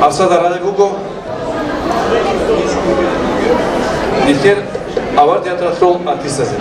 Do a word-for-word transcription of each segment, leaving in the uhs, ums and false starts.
Асада ралеб буго нилъер авар театралъул артистазе.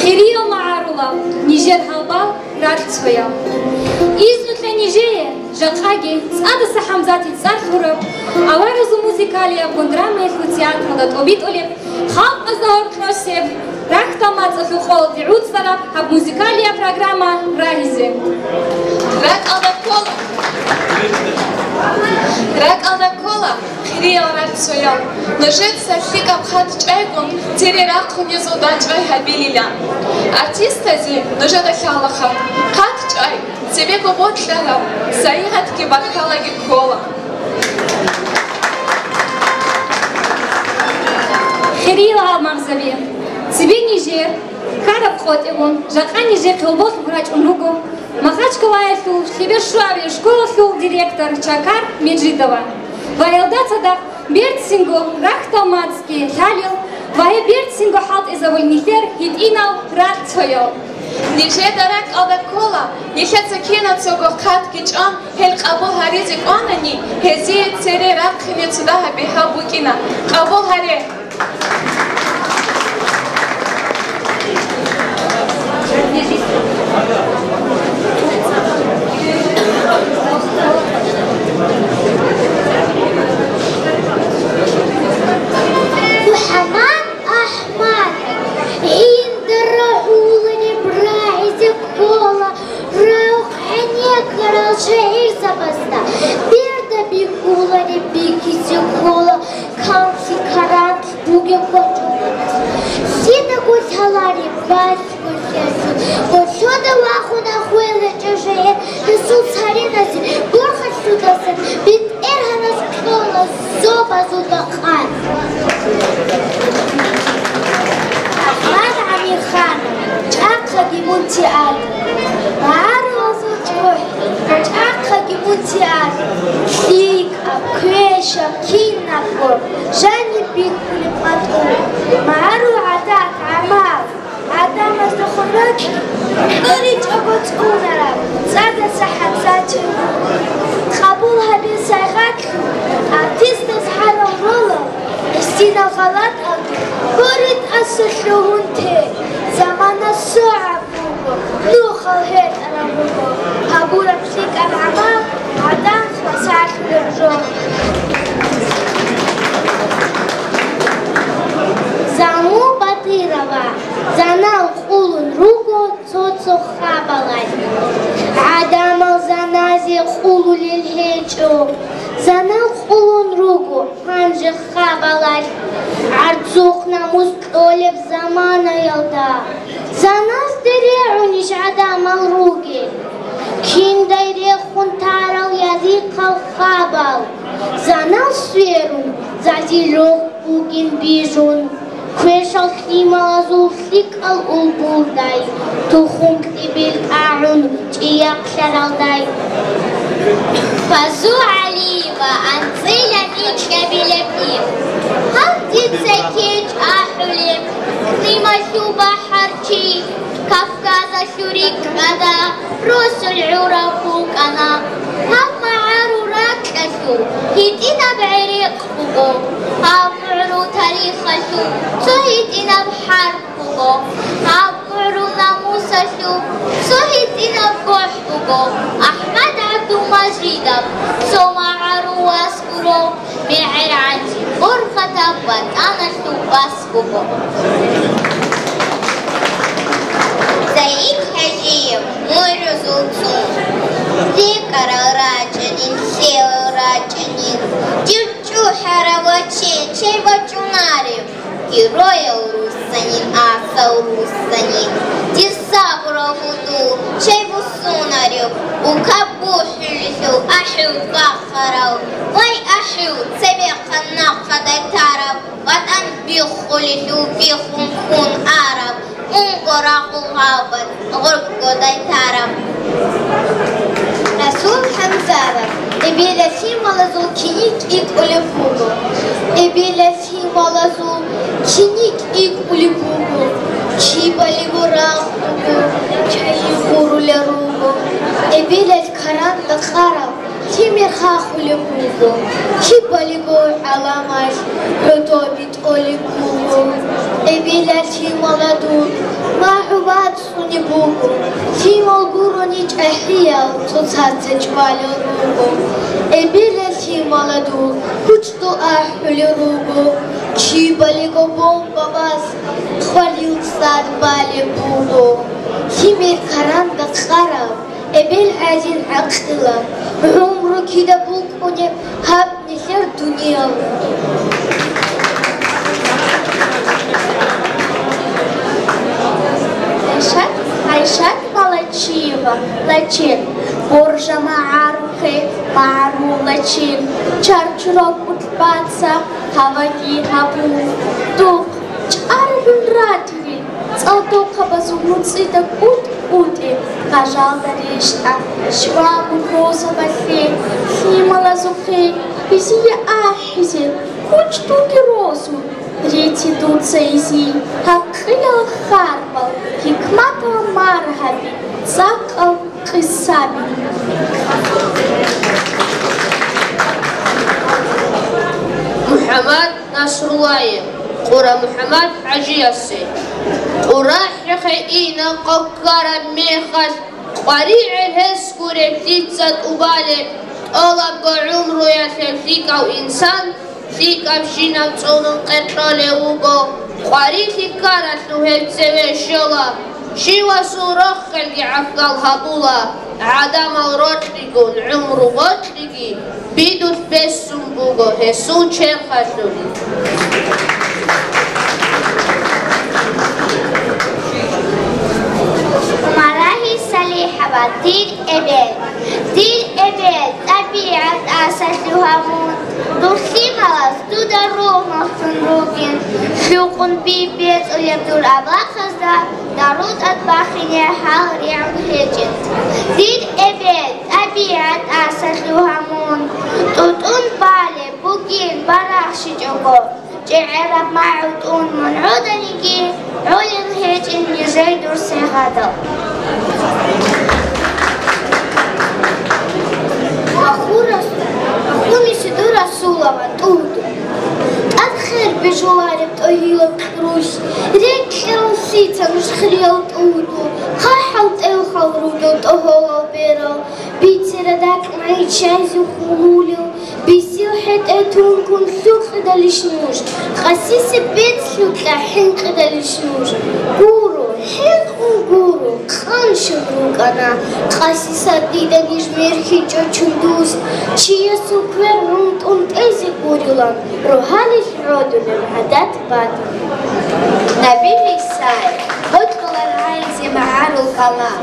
Хириял магӀарулал, нижер гьалбал ракьцоял. Изнулъе нижее жакъаги ЦӀадаса ХӀамзатил цӀар лъураб аваразул музыкалияб гун драмаялъул театралда тӀобитӀулеб, халкъазда гьоркьосеб, рахьдал мацӀалъул къоялде гӀуцӀараб гьаб музыкалияб программа рагьизе. РакӀалда ккола, ракӀалда ккола, хириял ракьцоял, нужеца лъикӀаб хъат чӀайгун, цере рахъунезул дачӀай гьабилила. Артистазе нужеда лъала хъат, хъат чӀай, цебего бокьараб сайигъатги баркалаги ккола. Хириял гьалмагъзаби, цебе нижер ккараб къотӀигун, жакъа нижехъе гьоболлъухъ рачӀун руго Махачкалаялъул лъеберщуабилеб школалъул директор Чакар Межидова ва гьелда цадахъ берцинго рахьдал мацӀги лъалел ва гьеб берцинго хӀалтӀизабулел нилъер гьитӀинал ракьцоял. Нижеда ракӀалда ккола, нилъеца кинацаго хъатги чӀван, гьел къабул гьаризе кӀванани, гьезие цере рахъине цо дагьаб бигьа букӀина. Къабул гьаре! МухӀаммад АхӀмад, гӀинда рагӀулареб рагӀизе ккола, рагъ гӀенеккарал шагӀирзабазда, берда бихьулареб бихьизе ккола, канлъи каранлъи бугеб гъочӀолъ. Лъидаго лъалареб балъго хӀезул, гъолъода вахун ахвел гьечӀо шагӀир, гьесул цариназе борхалъудасан БетӀергьанас кьола зобазул бакъ. АхӀмад ГӀамирханов, чӀахъаги мун театр. МагӀарулазул чӀухӀ, чӀахъаги мун театр. ЛъикӀаб, квешаб, кинабго жанир бихьулеб къватӀур. МагӀарул гӀадат, гӀамал. ГӀадамазда хуракь кьуричӀого цӀунараб ЦӀадаса ХӀамзатил руго. Къабул гьабе сайгъатлъун артистаз гьарал ролал, гӀисинал гъалатӀалги гури тӀаса лъугьун те. Замана согӀаб буго, нухал гьетӀараб буго, гьабураб лъикӀаб гӀамал гӀадан хвасарлъулеб жо. Заму Батира. Занал къулун руго гьанже хабалалъ, гӀарцухъ намус кьолеб заманаялда. Заназде регӀунищ гӀадамал ругел, киндай рехун тарал язихъал хабал? Занал сверун, зазил рохь бугин бижун, квешал лъималазул лъикӀал улбулдай, тухум кьибил тӀагӀун чӀияхълъаралдай. Фазу ГӀалиева, анцӀила микьабилеб ир. Гьаб дица кечӀ ахӀулеб, лъималъул бахӀарчи, Кавказалъул рикӀкӀада росул гӀураб букӀана. Гьаб магӀарул ракьалъул гьитӀинаб гӀерекъ буго, гьаб гӀурул тарихалъул цо гьитӀинаб хӀарп буго, гьаб гӀурул намусалъул цо гьитӀинаб гохӀ буго. АхӀмад ГӀабдулмажидов цо магӀарул вас гуро, мегӀер гӀанжи борхатаб ватӀаналъул вас буго. Заид ХӀажиев, мугӀрузул цӀун. РекӀарал рачӀанин, лъелал рачӀанин, дир чӀухӀарав ваче чей вачӀунарев? Героял руссанин, асал руссанин, дир сабурал гьудул чей буссунарев? Укаб бухӀулелъул ахӀулеб бахъарав, вай ахӀул, цебехъан нахъадай тарав, ватӀан биххулелъул биххун хун арав, унго рагъул гьалбат, гъоркьодай тарав. Расул ХӀамзаров, эбелалъималазул киник икӀулеб буго. Эбелалъималазул киник икӀулеб буго. Чи балиго рагъ буго, чайи гъурулел руго. Эбелалъ каранда къараб лъимер хахулеб буго. Чи балиго гӀаламалъ гӀодобе тӀолеб буго. Эбелалъималадул магӀу бацӀцӀунеб буго. Лъимал гурони чӀахӀиял цоцаца чӀвалел руго. Эбелалъималадул кучӀдул ахӀулел руго. Чи балиго бомбабаз хвалил цӀар балеб буго. Лъимер каранда къараб, эбел гӀадин гӀакъилаб, гӀумру кида букӀунеб гьаб нилъер дуниял. ГӀайшат, ГӀайшат Балачиева, Лачин, боржа магӀарухъе, магӀарул Лачин, чарчурал кӀутӀбаца гьаваги гьабун, духъ чӀарабин ратилин, цӀалдохъабазул нуцӀида кӀутӀ-кӀутӀи, гъажалда рещтӀа, щваб угрозабалъе, лъималазухъе, гьезие ахӀизе, кучӀдулги росун, рити дуца гьезие гьакъилал харбал, хӀикматал маргьаби, цӀакъал къисаби. МухӀаммад Насруллаев, Къура МухӀаммад ХӀажиясе. Къура хӀехъе ина къоккараб мехалъ, къваригӀел гьес гуреб дица тӀубалеб, тӀолабго гӀумруялъе лъикӀав инсан лъикӀабщинаб цӀунун къеркьолев вуго, къварилъи ккаралъув гьев цеве щола, щивасул рохелги гӀахьал гьабула, гӀадамал рокьигун гӀумру гъоркьиги бидулъ бессун буго гьесул черхалъулъ. Умарагьи Салихова, дир эбел. Дир эбел, тӀабигӀат асалъугьа мун, дур лъималаз дуда ругьмаллъун ругин, лъукъун би бецӀулеб дур авлахъазда дару тӀад бахине гьал ригӀун гьечӀин. Дир эбел, тӀабигӀат асалъугьа мун, тӀутӀун балеб бугин барахщичӀого. ЧӀегӀераб магӀу тӀун мун гӀоданиги, гӀолин гьечӀин нижер дур сегъадал. Ахурас-, ахунисе дур Расулова тӀуду. ТӀад хер бижулареб тӀогьилаб кьурулъ, рекӀкӀарал лъица нуж хириял тӀуду, хъахӀал тӀелхал ругел тӀогьолал берал, бицера дакӀ магьиччазе хулулел, бисил хӀетӀе тункун лъукъидалищ нуж, къасисе бецӀ лъукьа хӀинкъидалищ нуж? Гуро, хӀинкъун гуро, Къаншин рукӀана, къаси сардида ниж мерхьичӀо чундуз, чиясул квер гӀунтӀун тӀезе гурилан, рогьалил гӀодулеб гӀадат батана. Набил ГӀисае бокьула рагӀизе магӀарул калам.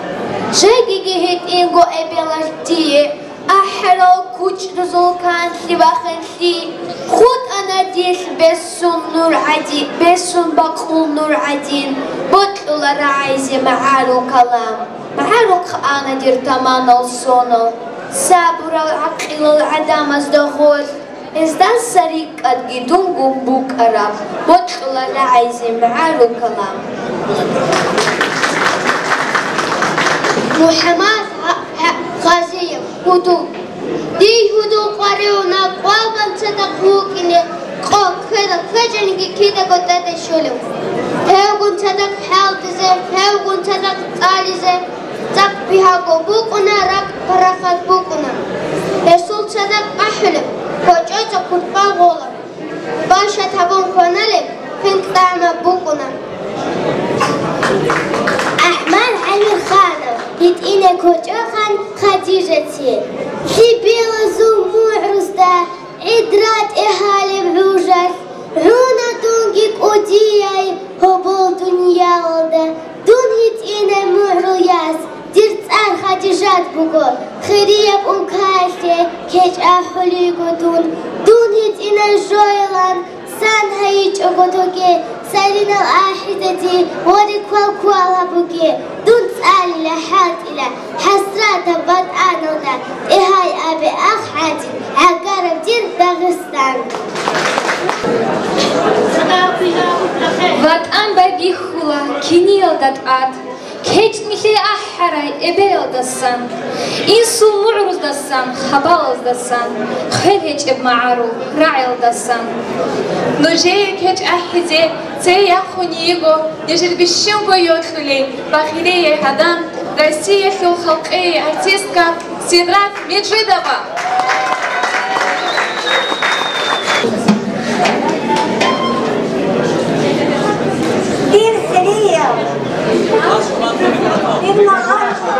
Жегиги гьитӀинго эбелалъ дие, ахӀарал кучӀдузул канлъи-вахинлъи, хутӀана дилъ бесун нур гӀади-, бесун бакъул нур гӀадин, бокьула рагӀизе магӀарул калам. МагӀарухъ ана дир таманал сонал, сабурал гӀакъилал гӀадамазда гъорлъ, гьездаса рикӀкӀадги дунгун букӀараб, бокьула рагӀизе магӀарул калам. МухӀаммад гӀа-, гӀа-, Гъазиев, Гьудул. Дий, Гьудул, къваригӀуна къвалбан цадахъ вукӀине, къо ккведа кквечӀониги кидаго тӀаде щолев. Гьевгун цадахъ хӀалтӀизе, гьевгун цадахъ цӀализе, цӀакъ бигьаго букӀуна, ракӀ парахат букӀуна. Гьесул цадахъ ахӀулеб, кочӀоца курпал гъола. Бащад гьабун хваналеб, хинкӀ тӀагӀамаб букӀуна. АхӀмад ГӀамирханов, гьитӀинай кочӀохан Хадижаца, лъебелазул мугӀрузда гӀид ратӀи гьалеб гӀужалъ, гӀуна дунги кӀудияй гьобол дуниялалда. Дун гьитӀинай мугӀрул яс, дир цӀар Хадижат буго, хирияб улкаялъе кечӀ ахӀулего дун. Дун гьитӀинай жоялан сан гьайичӀого тоге, сайринал ахӀизади гъоре квал-квал гьабуге, дун цӀалила, хӀалтӀила, хӀасратаб ватӀаналда тӀегьай абе ахӀ гӀадин гӀагараб дир Дагъистан. ВатӀан байбихьула киниялда тӀад, кечӀ нилъее ахӀарай эбелалдасан, инсул мугӀруздасан, хабалаздасан, хвел гьечӀеб магӀарул рагӀиялдасан. Нужее кечӀ ахӀизе цей яхъун йиго, нижер бищунго йокьулей, бахирияй гьадан, Россиялъул халкъие артистка Сидрат Мижидова. Дир хириял, дир магӀарул,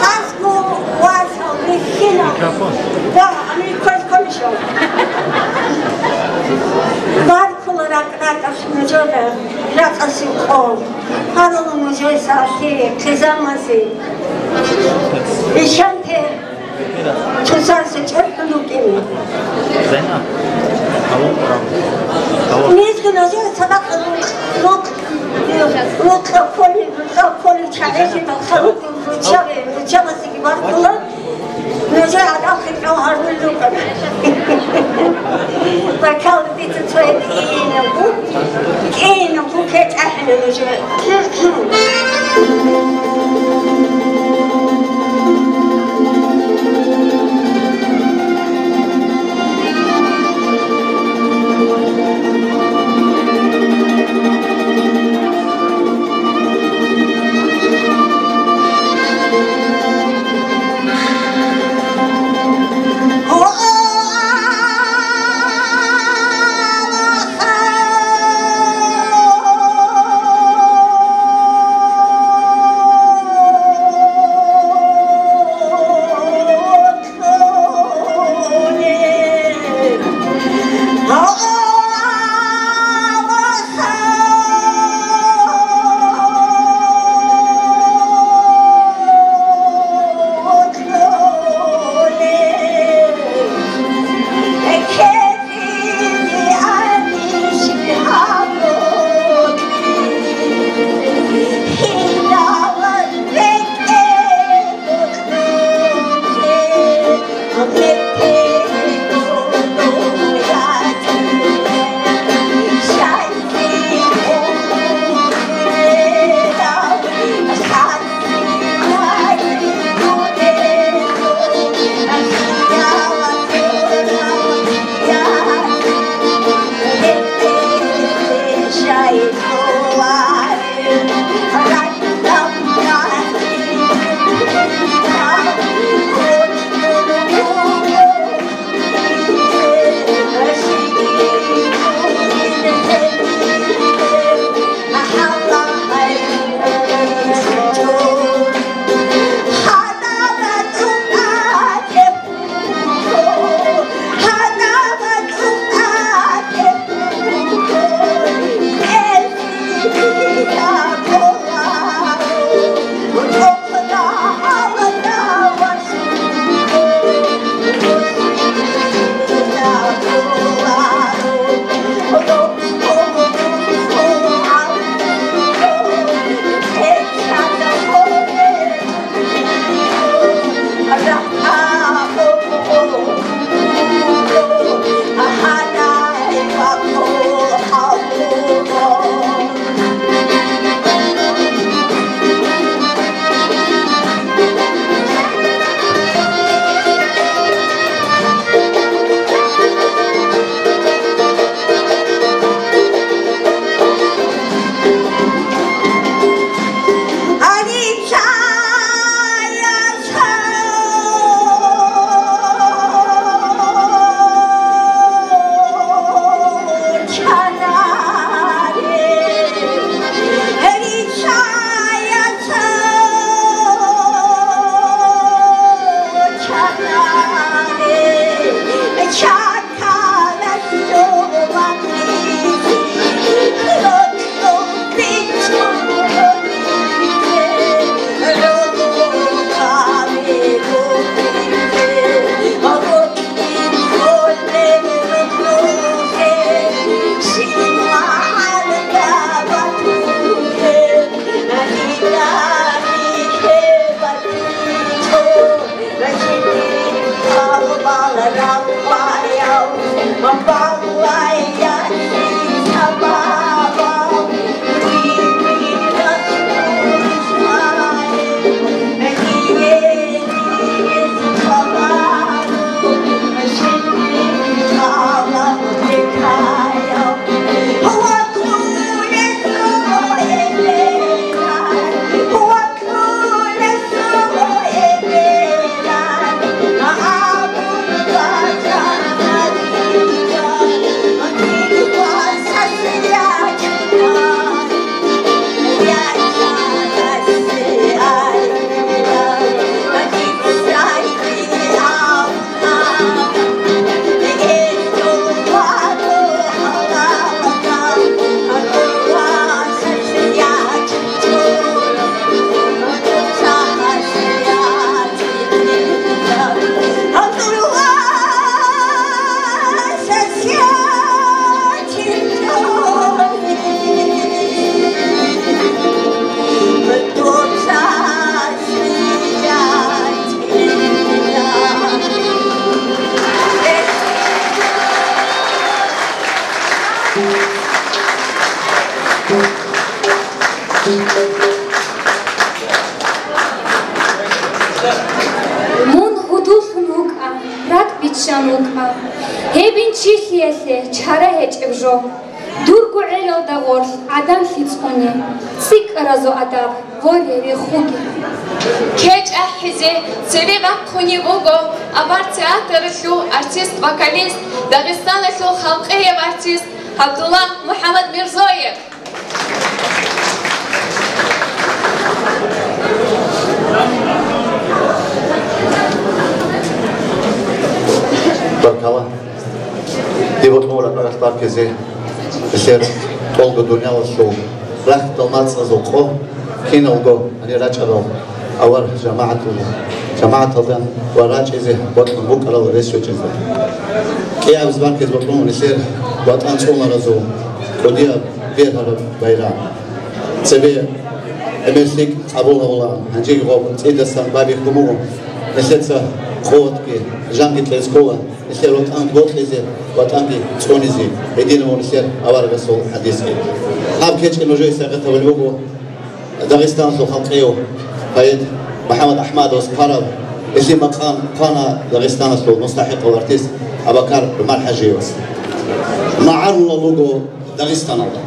хасго васал, михьинал. Микрофон. Да, а микрофон квешал. Баркула ракӀ-ракӀалъ нужеда, ракӀалъе къо. Гьарула нужеца ахире, хъизамазе. Ишанте цоцазда чӀорхӀун вукӀине. Зайна, гьавун хъурав. Гьавун. Низги нужеда цадахъ рукъ, рукъ, рукъа кколеб, рукъа кколеб чагӀизе, рукъа рукъ, руччаби, руччабазеги баркула. Нужер гӀадахъе кӀал гьарулел рукӀана. Бакал дица цояб кӀиинаб бу-, кӀиинаб букет ахӀина нужер. Мун гьудуллъун вукӀа, ракӀ биччан вукӀа. Гьебин чилъиялъе чара гьечӀеб жо. Дурго гӀелалда гъорлъ гӀадамлъи цӀуне, цӀикӀкӀаразул адаб, воре, рехуге. КечӀ ахӀизе цеве вахъунев вуго авар театралъул артист-вокалист, Дагъистаналъул халкъияб артист ГӀабдулла МухӀаммадмирзоев. Баркала. Дие бокьун буго ракӀалде баркизе, нилъер тӀолго дуниялалъул рахьдал мацӀазул къо, киналго гьанир рачӀарал авар жамагӀаталда, жамагӀаталда ва рачӀизе бокьун букӀарал рес гьечӀезда. КӀиабизе баркизе бокьун буго нилъер ватӀан цӀунаразул кӀудияб бергьараб байрам. Цебе гӀемер лъикӀ къабул гьабула, гьанжеги гъоб цӀидасан байбихьун буго, нилъеца къуватги, жанги кьезе ккола, нилъер ватӀан бокьизе, ватӀанги цӀунизе, гьединаб буго нилъер аварагасул хӀадисги. Гьаб кечӀ нужее сагъат гьабулеб буго Дагъистаналъул халкъияв поэт МухӀаммад АхӀмадовас хъвараб, гьелъие макъам хъвана Дагъистаналъул мустахӀикъав артист Абакар ГӀумар-ХӀажиевас. МагӀарулал руго Дагъистаналда.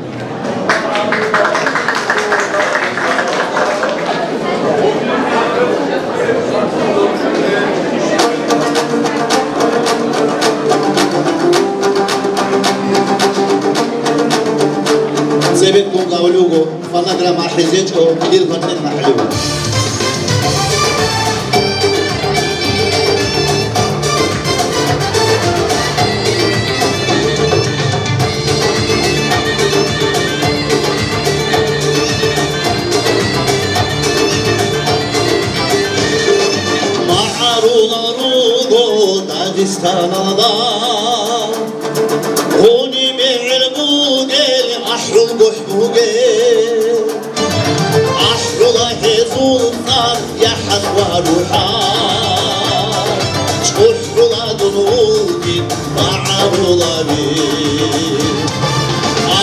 Цебеккун гавлуго. Фонограмма ахӀизечӀо, дир гьоркье нахӀлъула. МагӀарулал руго Дагъистаналда. Гъуни мегӀер бугел, ахӀул гохӀ бугел. АхӀула гьезул цӀар яхӀ ва рухӀал. ЧӀухӀула дун вугин магӀарулаби.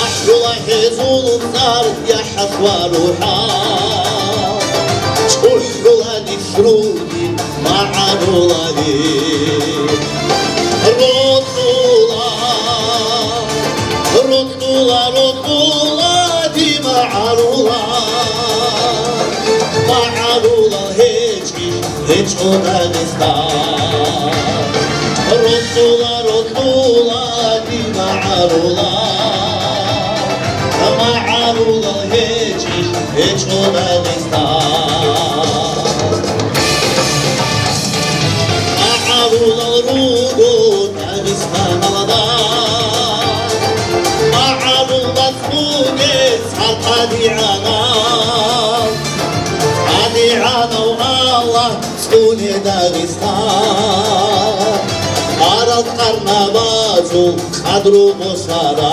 АхӀула гьезул цӀар яхӀ ва рухӀал. ЧӀухӀула нилъ ругин магӀарулаби. Рокьула, рокьула, рокьула, ди магӀарула. МагӀарулал гьечӀищ, гьечӀо Дагъистан. Рокьула, рокьула, ди магӀарула. МагӀарулал гьечӀищ, гьечӀо Дагъистан. МагӀарулал руго Дагъистаналда. МагӀарулал ругел цӀар ТӀадегӀанав, ТӀадегӀанав Аллагь цӀуне Дагъистан. Арал къарнабазул къадру босараб,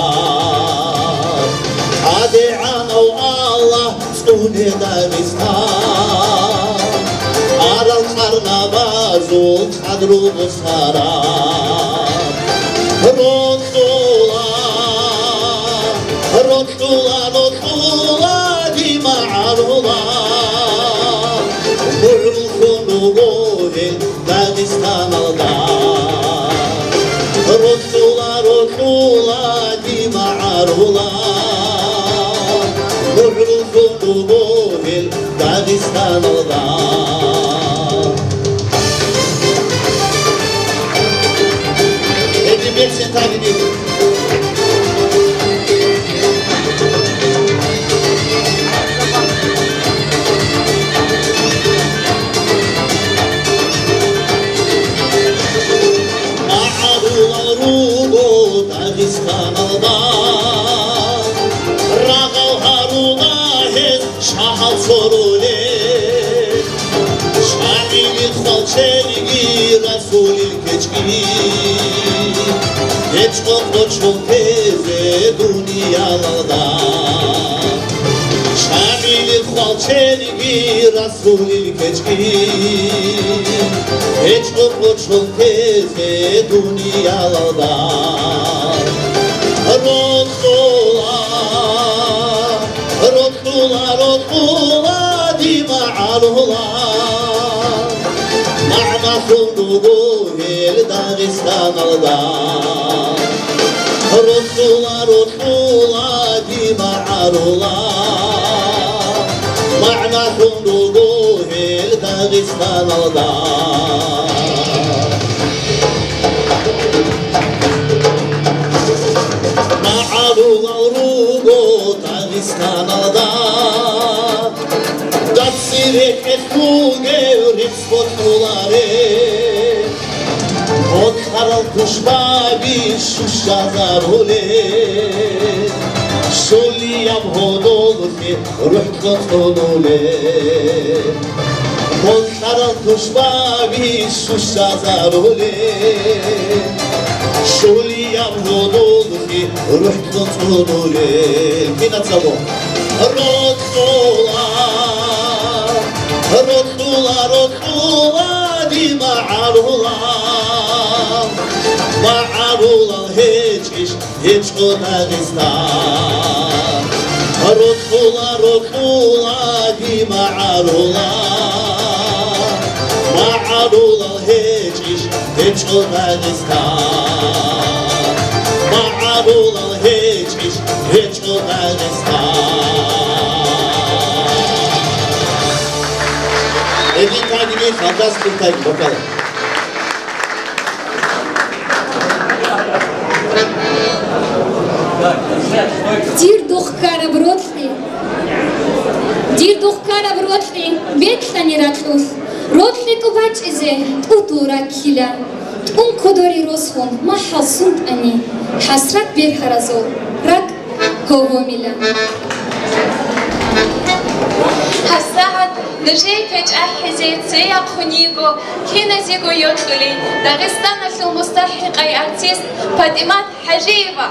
ТӀадегӀанав Аллагь цӀуне Дагъистан. Арал къарнабазул къадру босараб. Рокьула, рокьула, дима гӀарула, мугӀруллъун руго гьел Дагъистаналда. Эдиб берцин тагидиб. МагӀарулал руго Дагъистаналда, рагъал гьарула гьез шагьал цорулел. ШагӀирил хвалчениги расулил кечӀги, гьечӀо къочон тезе дуниялалда. ШагӀирил хвалчениги расулил кечӀги, гьечӀо къочон тезе дуниялалда. Рокьула, рокьула, рокьула, дима гӀарула, магӀналъун руго гьел Дагъистаналда. Рокьула, рокьула, дима гӀарула, магӀналъун руго гьел Дагъистаналда. МагӀарулал руго Дагъистаналда, даци рекӀелъ бугев рецц бокьуларе. Бокьарал тушбаби щущазаруле, щулияб гьодоллъи рухӀ цӀунуле. Бокьарал тушбаби щущазаруле, щулияб гьодоллъи рухӀ цӀунуле. Кинацаго рокьула, рокьула, рокьула, дима гӀарула, магӀарулал гьечӀищ гьечӀо Дагъистан. Рокьула, рокьула, дима гӀарула, магӀарулал гьечӀищ гьечӀо Дагъистан. МагӀарулал гьечӀищ гьечӀо Дагъистан. Эдин тагиби, халдас кин таги, бокьала. Дир духъ ккараб рокьи, дир духъ ккараб рокьи бекьани ракьулъ, рокьи тӀубачӀизе тӀутӀул раккила. ТӀун кодоре росун махӀал сунтӀани, хӀасрат бергьаразул ракӀ гьогьомила. ГьабсагӀат нужее кечӀахӀизе цеяхъун йиго киназего йокьулей Дагъистаналъул мустахӀикъай артист ПатӀимат ХӀажиева.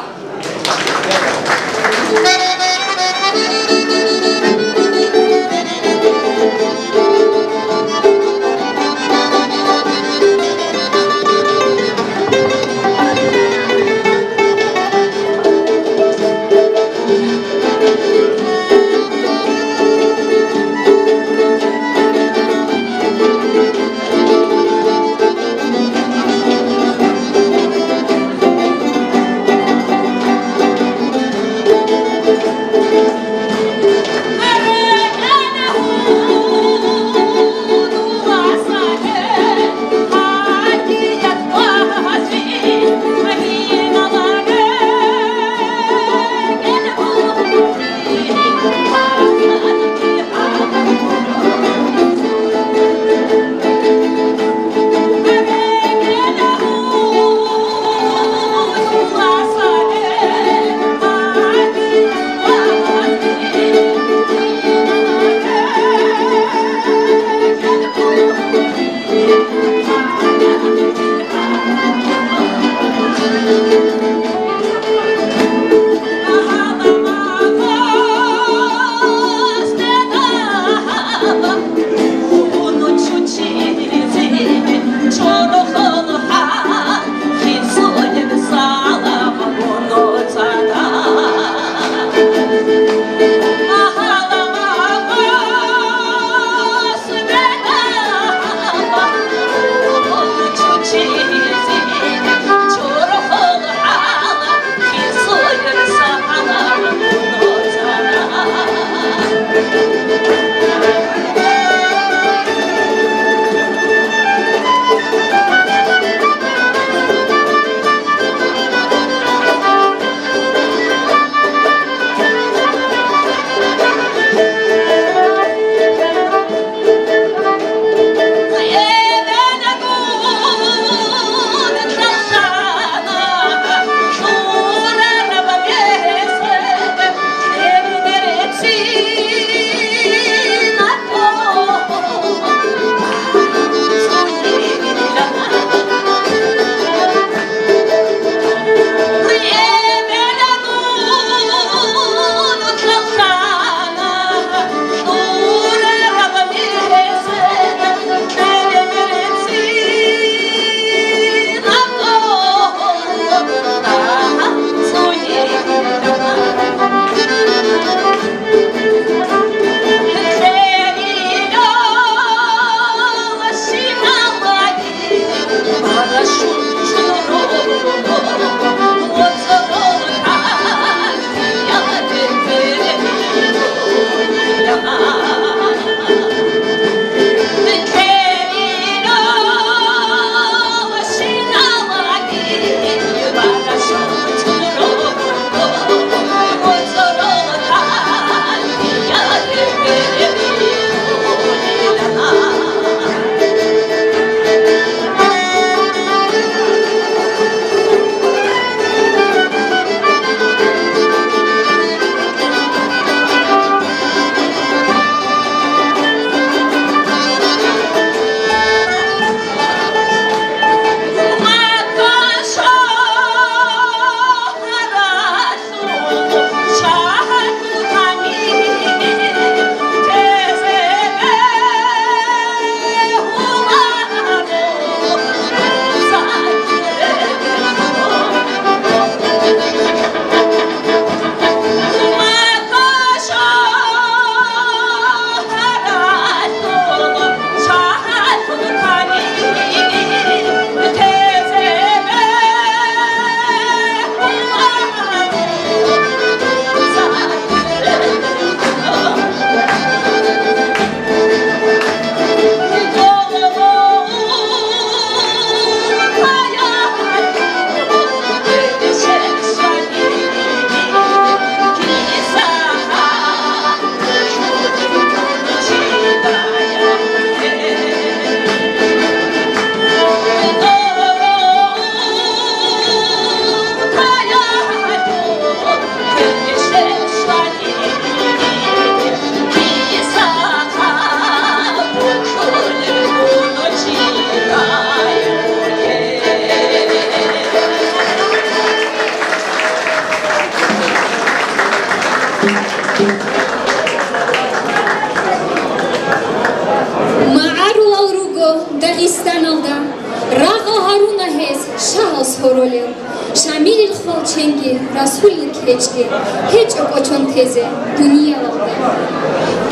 Шамилил хвалченги, Расулил кечӀги, гьечӀо кӀочон тезе дуниялалда.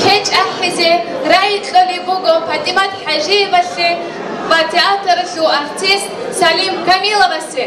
КечӀ ахӀизе рагӀи кьолеб буго ПатӀимат ХӀажиевалъе ва театралъул артист Салим Камиловасе.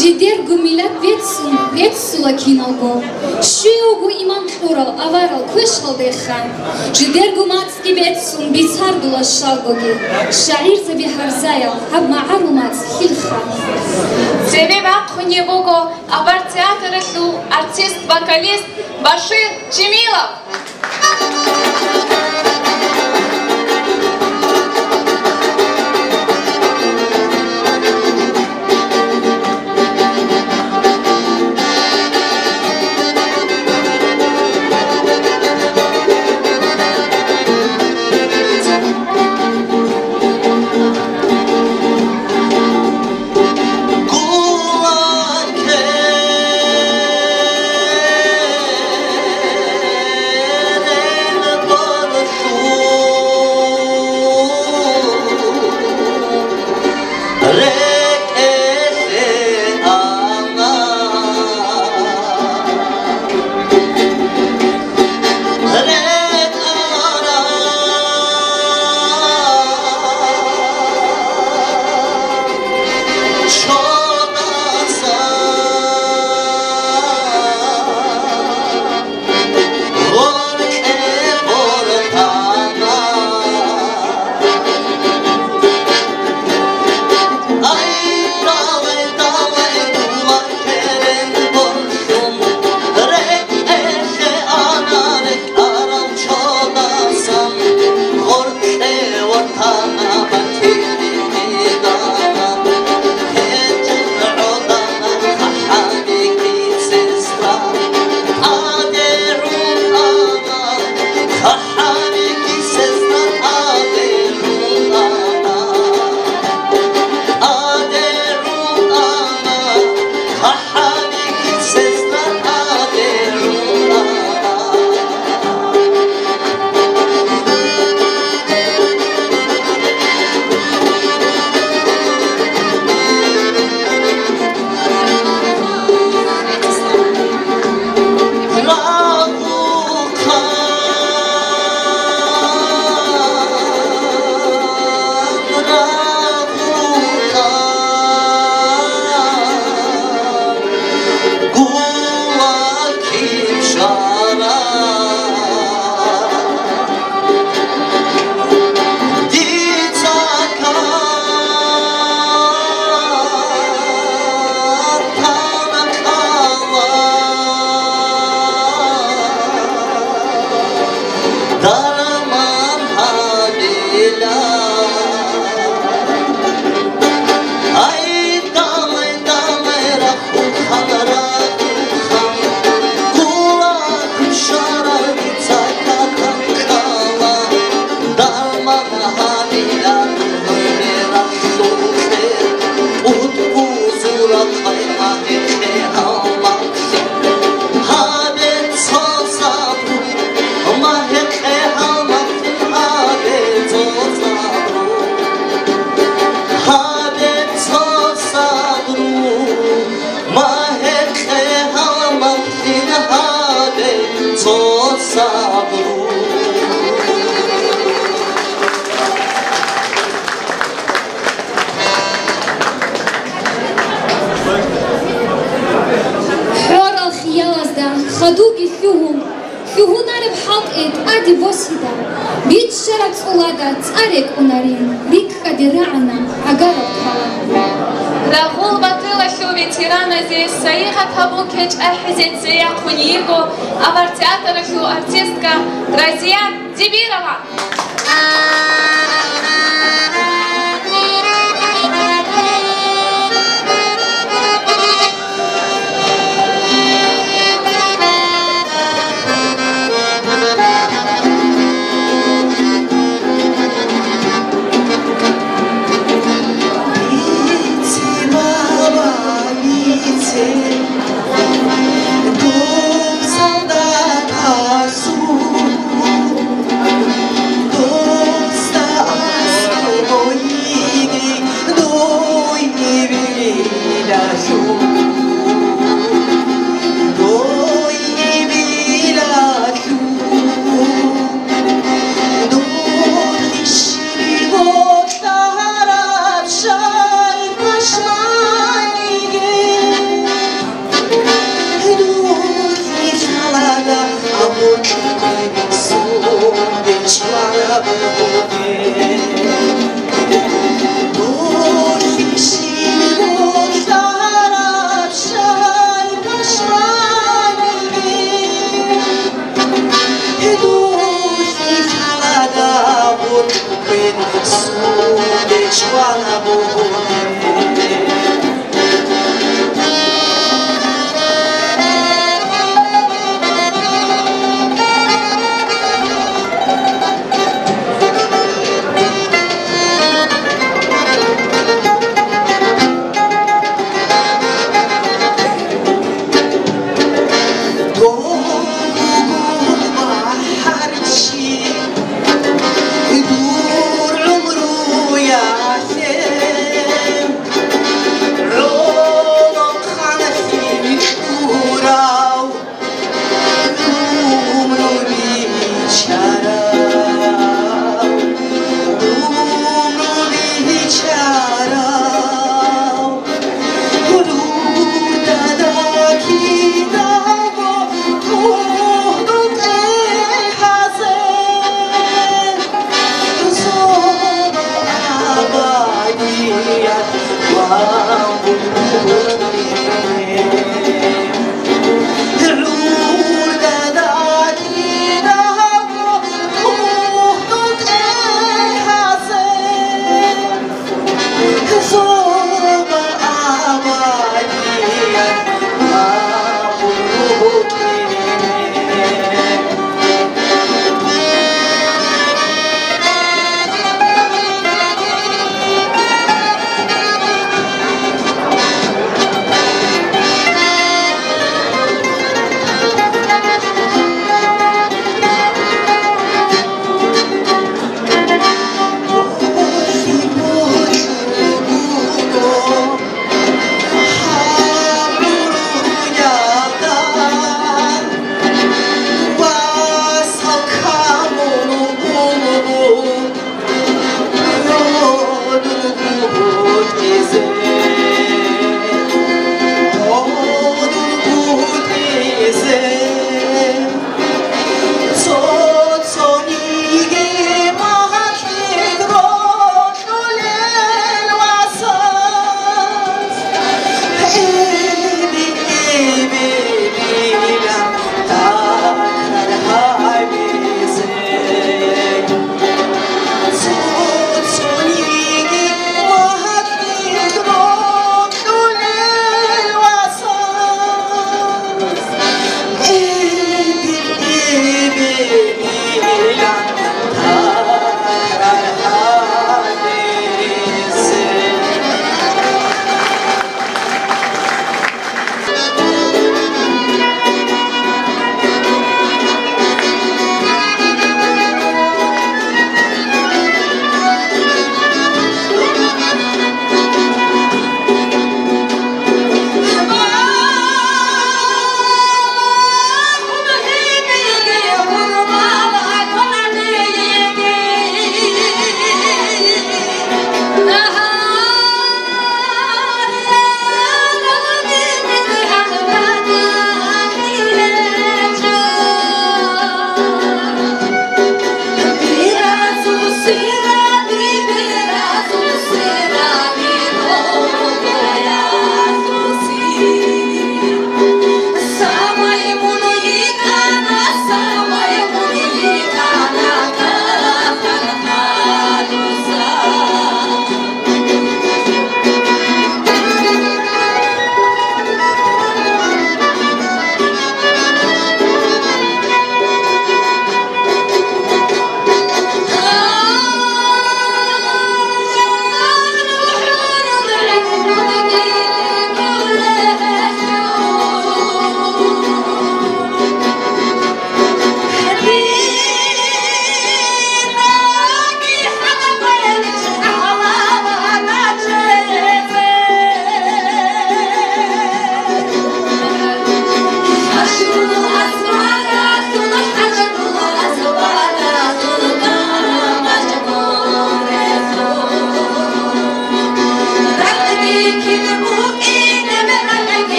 Жидерго миллат беццун, беццула киналго. Щивго иман кьурал аварал квешалдеха. Жидерго мацӀги беццун бицардула щалгоги. ШагӀирзаби гьарзаял гьаб магӀарул мацӀ хилха. Цеве вахъунеб буго авар театралъул артист-вокалист Башир Жемилов. Дарман гьабила. Ай, далай, далай, рахъун ханра, ханра, кула кушарал дица какан ккала. Дарман гьабила, дугьре рахъун кье, кьуд бузура къайма гьекъе гьалмагълъи. Гьабе цо сабру, ма гьекъе гьалмагълъи, гьабе цо сабру. Гьабе цо сабру, ма гьекъе гьалмагълъи, гьабе цо сабру. ХӀорал хиялазда хадуги лъугьун, лъугьунареб хӀалтӀи тӀаде босида, биччараб цӀулада цӀа рекӀунарин, рикӀкӀаде рагӀана гӀагараб калам. Рагъул батӀулалъул ветераназе сайигъат гьабун кечӀ ахӀизе цеяхъун йиго амфитеатралъул артистка Разият Дибирова.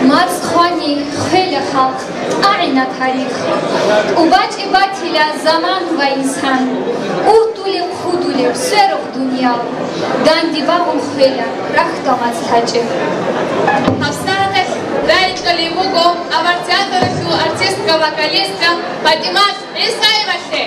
МацӀ хвани хвела халкъ, агӀина тарих. ТӀубачӀи батила заман ва инсан, угьдулеб, худулеб, сверухъ дуниял, данде багъун хвела рахьдал мацӀ лъачӀеб. Гьаб сагӀаталъ рагӀи кьолеб буго авар театралъул артистка-вокалистка ПатӀимат ГӀисаевалъе.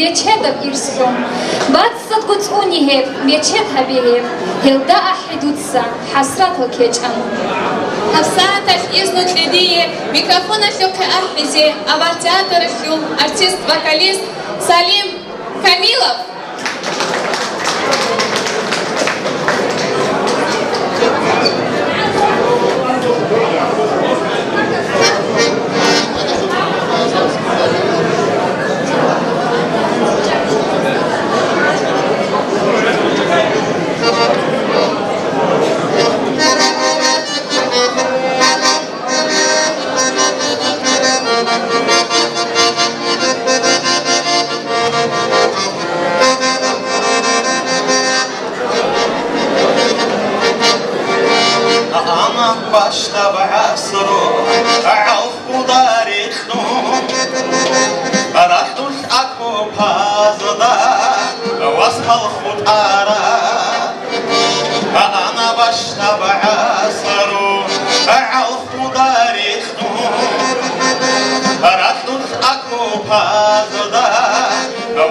Бечедаб ирслъун, бацӀцӀадго цӀуни гьеб, бечед гьабе гьеб, гьелда ахӀи дуца, хӀасратал кечӀан. ГьабсагӀаталъ изну кье дие микрофоналъухъе ахӀизе авар театралъул артист-вокалист Салим Камилов. Ана бащдаб гӀасру гӀалхуда рекьун, рахӀдулъ окопазда вас халкъ хутӀара. Ана бащдаб гӀасру гӀалхуда рекьун, рахӀдулъ окопазда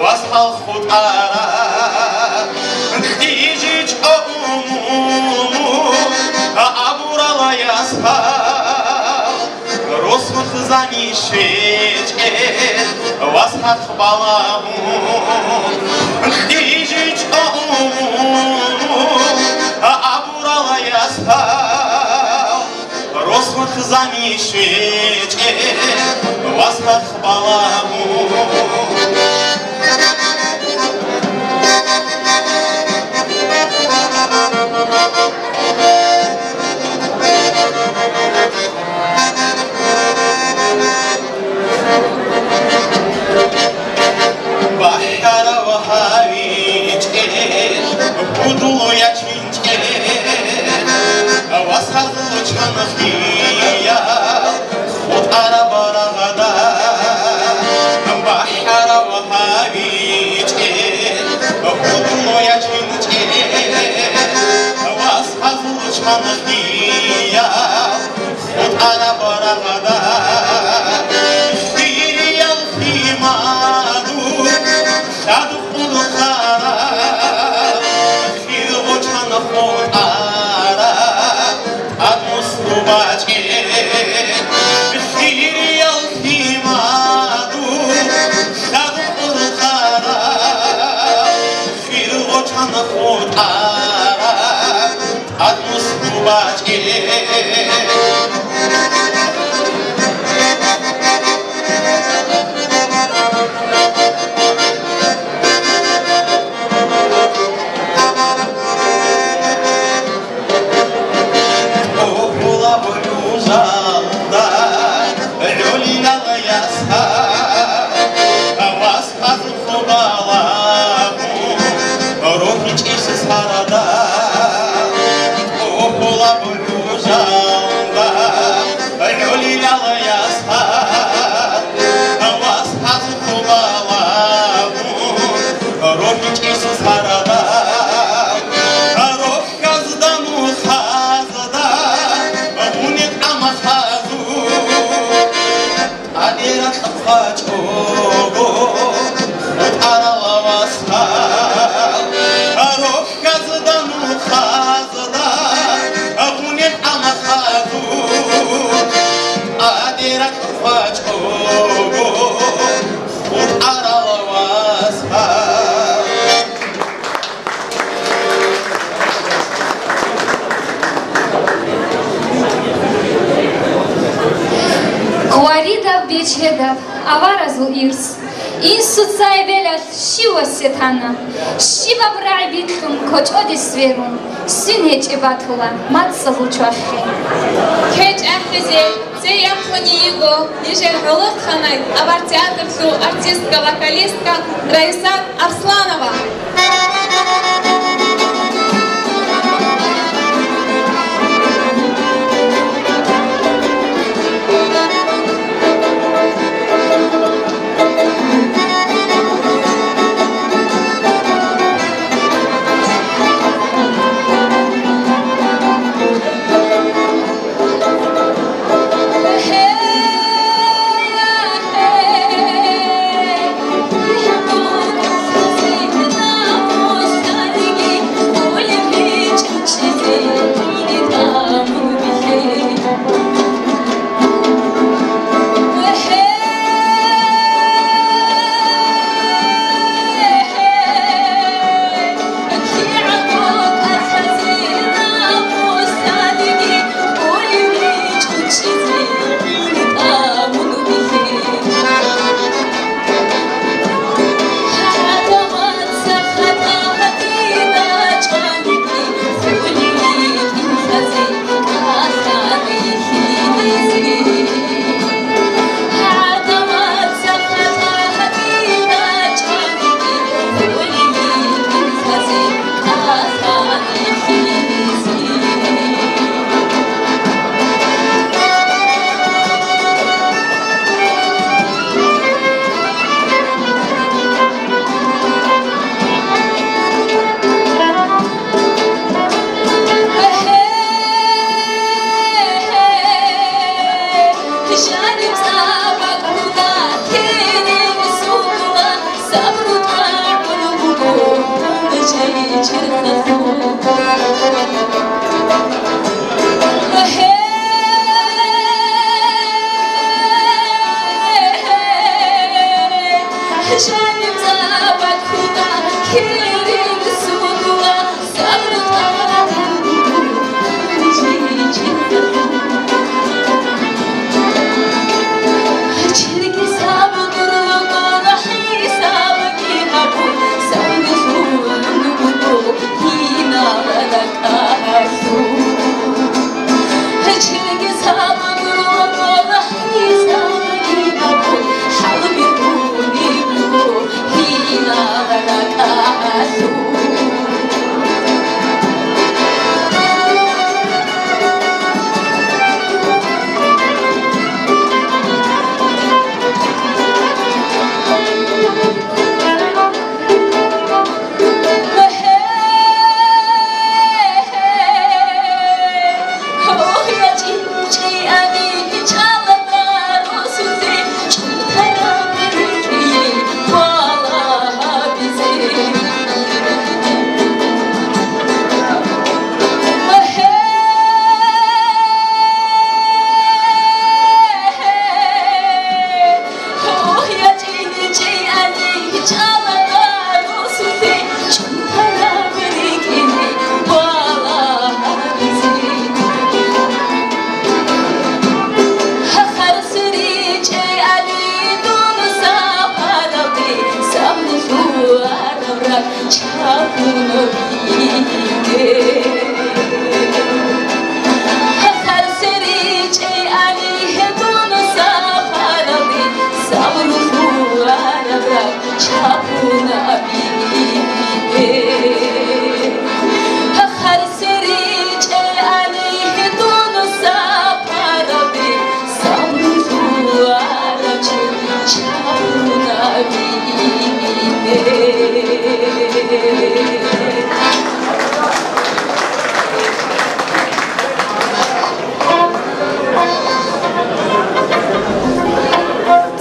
вас халкъ хутӀара. ХъижичӀо умуму абурала ясал, росулъ зани щвечӀел вас халкъ балагьун. ХъижичӀо умуму абурала ясал, росулъ зани щвечӀел вас халкъ балагьун. БахӀарав гьавичӀел, гьудул ячин Вас гьазул чанхъия хутӀараб рагъда, бахӀарав гьавичӀел, гьудул ячинчӀел. Вас гьазул чанхъия хутӀараб рагъда, хириял химадур лъадухъ хъараб, хиргъочан хутӀараб тӀад мусру бачӀел. Хириял химадур лъадухъ хъараб, хиргъочан хутӀараб тӀад мусру бачӀел. О, гьулаб рузалда гӀолилал ясгьа, вас хазухъ балагьун, рохичӀеб сарда. О, гьулаб рузалда гӀолилал ясгьа, вас хазухъ балагьун, рохичӀеб сарда. Рохьазда нухазда гъунекъ амахазул, тӀаде ракь хъвачӀого хутӀарал васал. Рохьазда нухазда гъунекъ амахазул, тӀаде ракь хъвачӀого хутӀарал васал. Кваридаб бечедаб аваразул ирс, инсуца эбелалъ щив васетана, щибаб рагӀи бикьун кочӀоде сверун, свин гьечӀеб батула мацӀалъул чвахе. КечӀ ахӀизе цей яхъун йиго нижер гӀолохъанай авар театрлъул артистка-вокалистка Раисат Арсланова.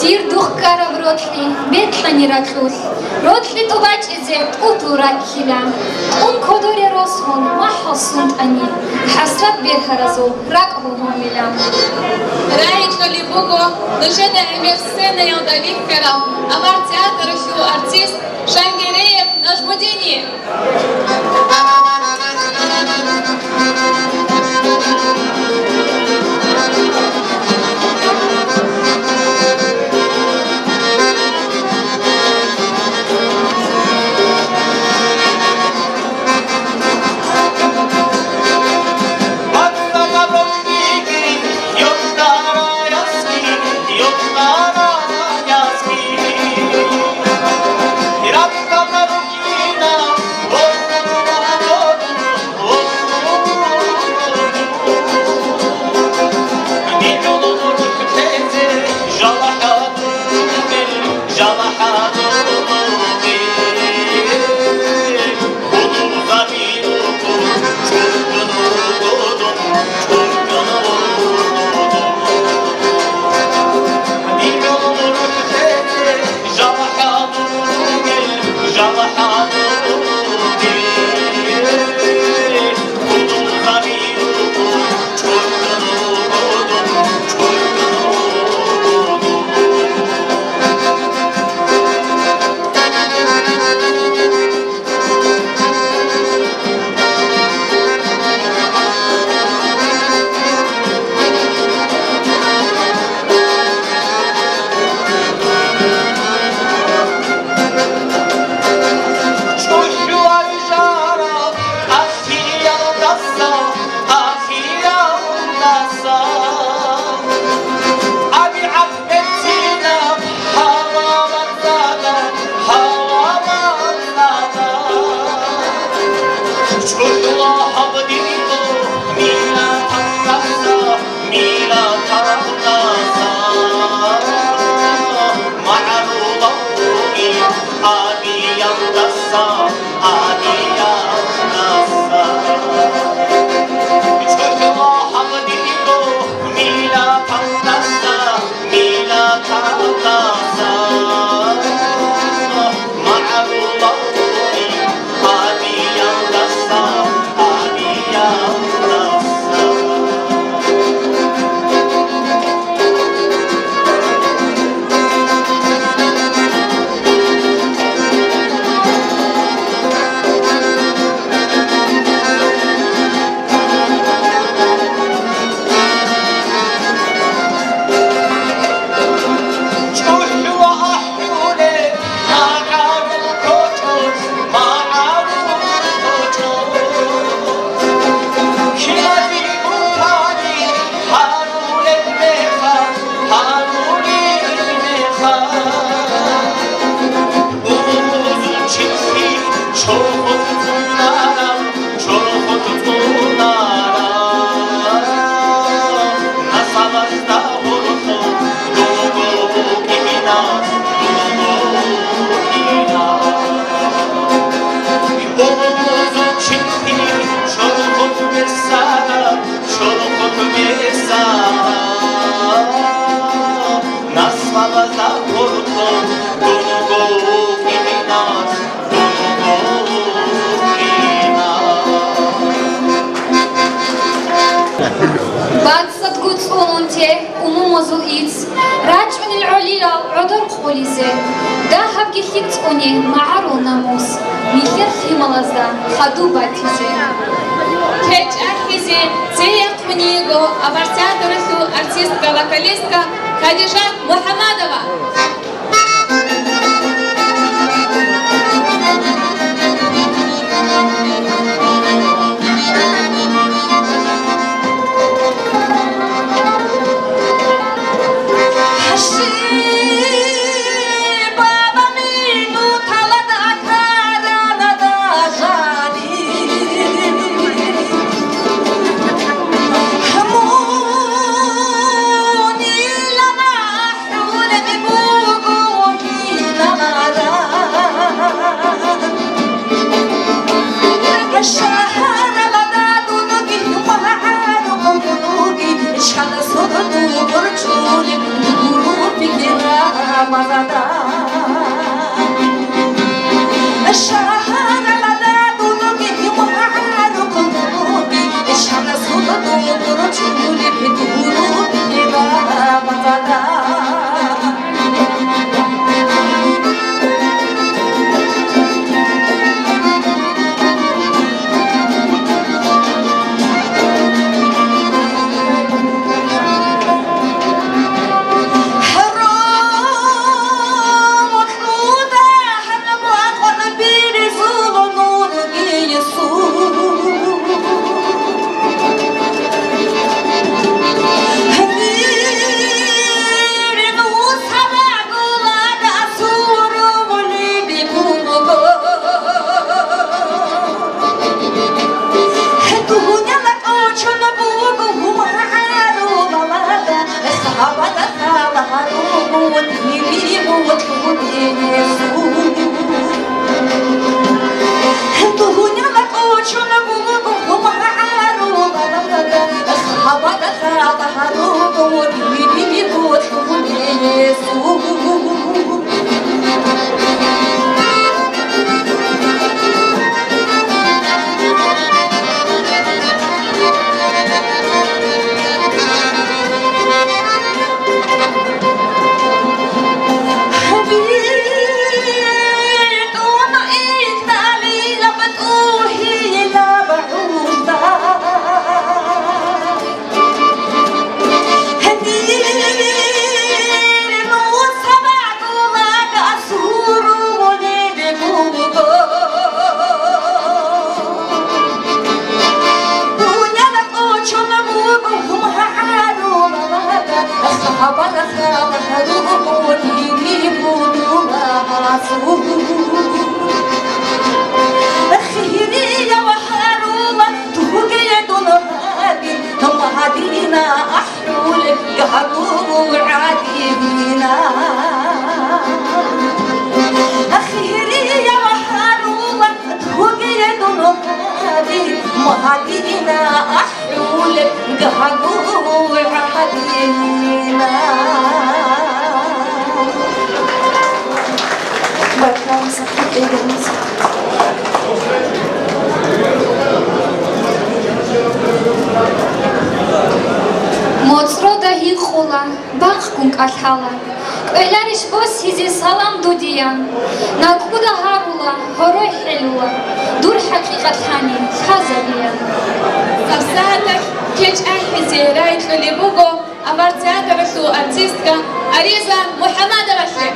Дир духъ ккараб рокьи бекьани ракьулъ, рокьи тӀубачӀизе тӀутӀул ракьила. Тун кодоре росун махӀал сунтӀани, хӀасрат бергьаразул ракӀ бугьумила. Рагьи кьолеб буго нужеда гӀемер сценаялда вихьарав Амар театралъул артист Шангереев Нажмудине. БацӀцӀадго цӀунун те умумузул ицц, рачӀунел гӀолилал гӀодор къулизе, дагьабги лъикӀ цӀуне магӀарул намус, нилъер лъималазда хадуб батизе. КечӀахӀизе цеяхъ Кунего аварсиатаралъул артистка-вокалистка Хадижат МухӀамадова. МоцӀрода гьикъула, бакъгун кӀалъала. КӀвеларищ босизе салам дудеян? НакӀкӀуда гьарула, гьорой хӀелула, дур хӀакъикъат лъани лъазабеян. ГьабсагӀаталъ кечӀ ахӀизе рагӀи кьулеб буго аварсиатаралъул артистка Ариза МухӀамадовалъе.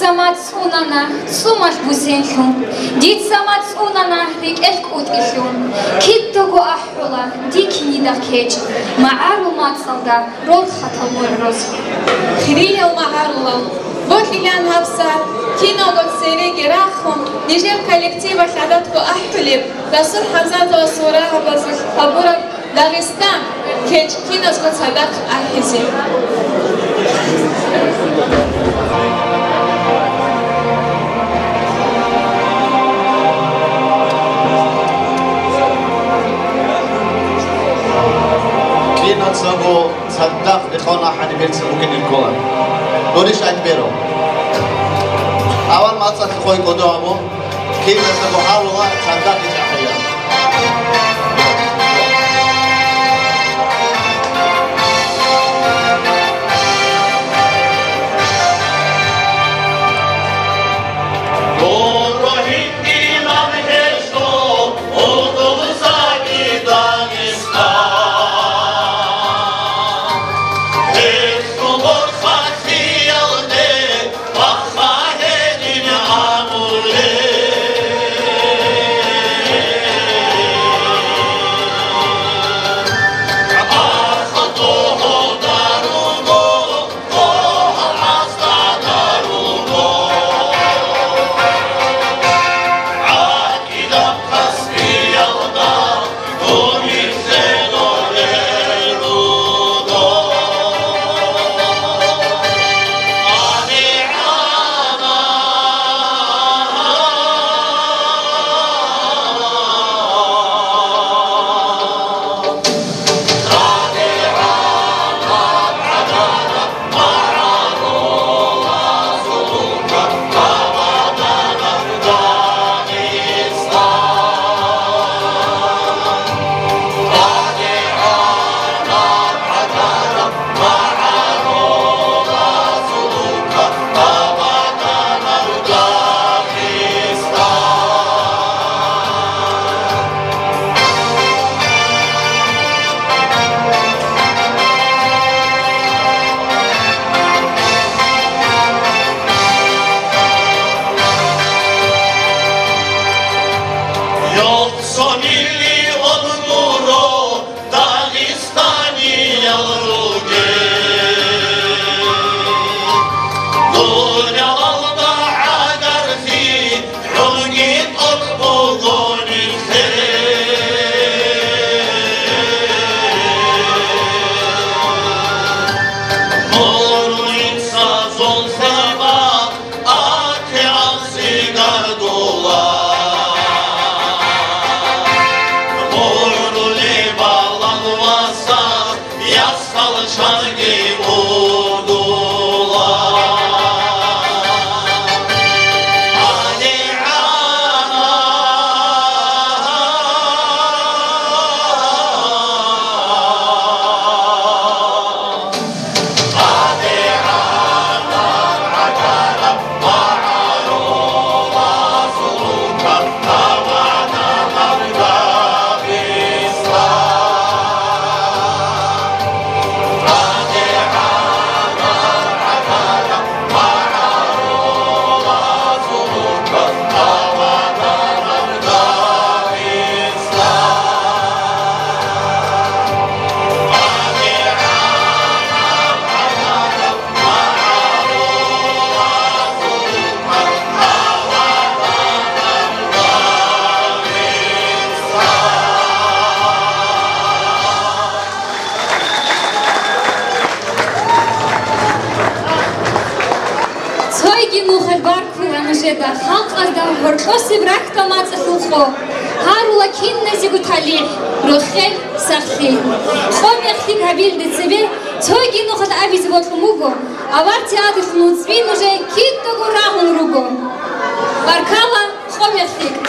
Дица мацӀ унана цӀумалъ бусенлъун, дица мацӀ унана рекӀелъ кӀутӀилъун. Кидаго ахӀула дир кинида кечӀ, магӀарул мацӀалда рорхатал мугӀрузги. Хириял магӀарулал, бокьилаан гьабсагӀат киналго цереги рахун, нижер коллективалъ гӀадатго ахӀулеб Расул ХӀамзатовасул рагӀабазулъ гьабураб Дагъистан кечӀ киназго цадахъ ахӀизе. Кинацаго цадахъ рекъон ахӀани берцин букӀине ккола. Гурищ айтӀберу. Авал мацӀалъ хой кӀодо абу. Киназдаго гьарула цадахъ чӀахӀиял. Дора гьитӀинаб гьечӀо, гьоркьоб заги Дагъистан. Гьелъул борхатиялде Цо миллион гуро дагъистаниял ругел. Дуниялалда гӀагарзи гӀолги тӀокӀ буго нилъер. Гьурлица зулхъиба атегӀанси гардула. Гьурли балагьваса ясал чанги ургула. Цойги нухалъ баркула нужеда халкъазда гьоркьосеб рахьдал мацӀалъул къо. Гьарула киназего талихӀ, рохел, сахлъи. Къо мехлъи гьабилда цебе цойги нухалъ абизе бокьун буго, авар театралъул нуцӀби нужее кидаго рагъун руго. Баркала, къо мехлъи!